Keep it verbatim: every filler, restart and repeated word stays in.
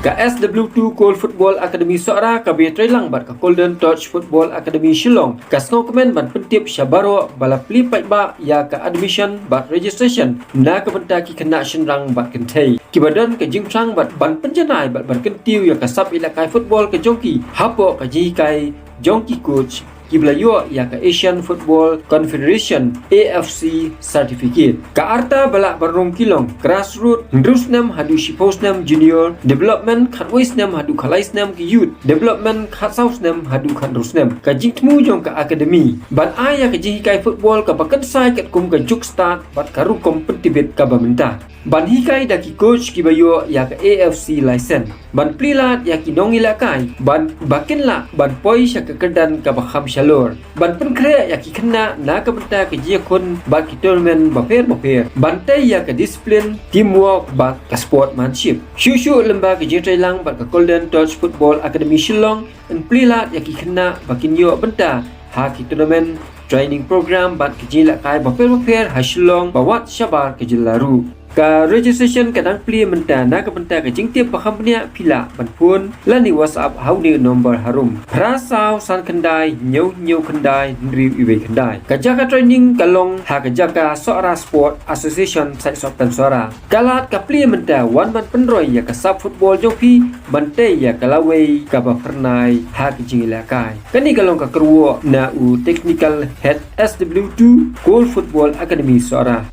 Ka S W two Goal Football Academy Sohra kaba ïatreilang bad ka Golden Touch Football Academy Shillong ka sngewkmen ban pyntip sha baroh ba la plie paidbah ïa ka admission bad registration na ka bynta ki khynnah shynrang bad kynthei kiba don ka jingpyrshang bad ban pynjanai bad ban kyntiew ïa ka sap ïalehkai football ka jong ki hapoh ka jinghikai jong ki coach kiba la ïoh ïa ka Asian Football Confederation, A F C, certificate. Ka arta ba lah ban rung ki long grassroot, hynriew snem haduh shiphew snem, junior development, khatwei snem haduh khatlai snem, ki youth development, khatsaw snem haduh khathynriew snem. Ka jingthmu jong ka academy ban ai ïa ka jinghikai football kaba kynsai katkum ka juk stad bad ka rukom pyntbit kaba mynta. Ban hikai da ki coach kiba ïoh ïa ka A F C license. Ban plie lad ïa ki nongïalehkai ban ba kin lah ban poi sha ka kyrdan kaba kham shalor. Ban pynkhreh ïa ki khynnah na ka bynta ka jingïakhun bad ki tournament bapher bapher. Ban tei ïa ka discipline, teamwork bad ka sportsmanship. Shuh shuh lyngba ka jingtreilang bad ka Golden Touch Football Academy Shillong, yn plie lad ïa ki khynnah ba kin ïoh bynta ha ki tournament, training program bad ki jingïalehkai bapher bapher ha Shillong bad shabar ka jylla ruh. Ka registration ka dang plie mynta, na ka bynta ka jingtip ba kham bniah phi lah ban phone lane WhatsApp ha une u number harum: phra saw san khyndai hynñiew hynñiew khyndai hynriew iwei khyndai. Ka jaka training ka long ha ka jaka Sohra Sport Association, Saitsohkten Sohra. Ka lad ka plie mynta, wan ban pynroi ïa ka sap football jong phi ban tei ïa ka lawei kaba phyrnai ha ka jingïalehkai. Kane ka long ka kyrwoh na u Technical Head S W two Goal Football Academy Sohra.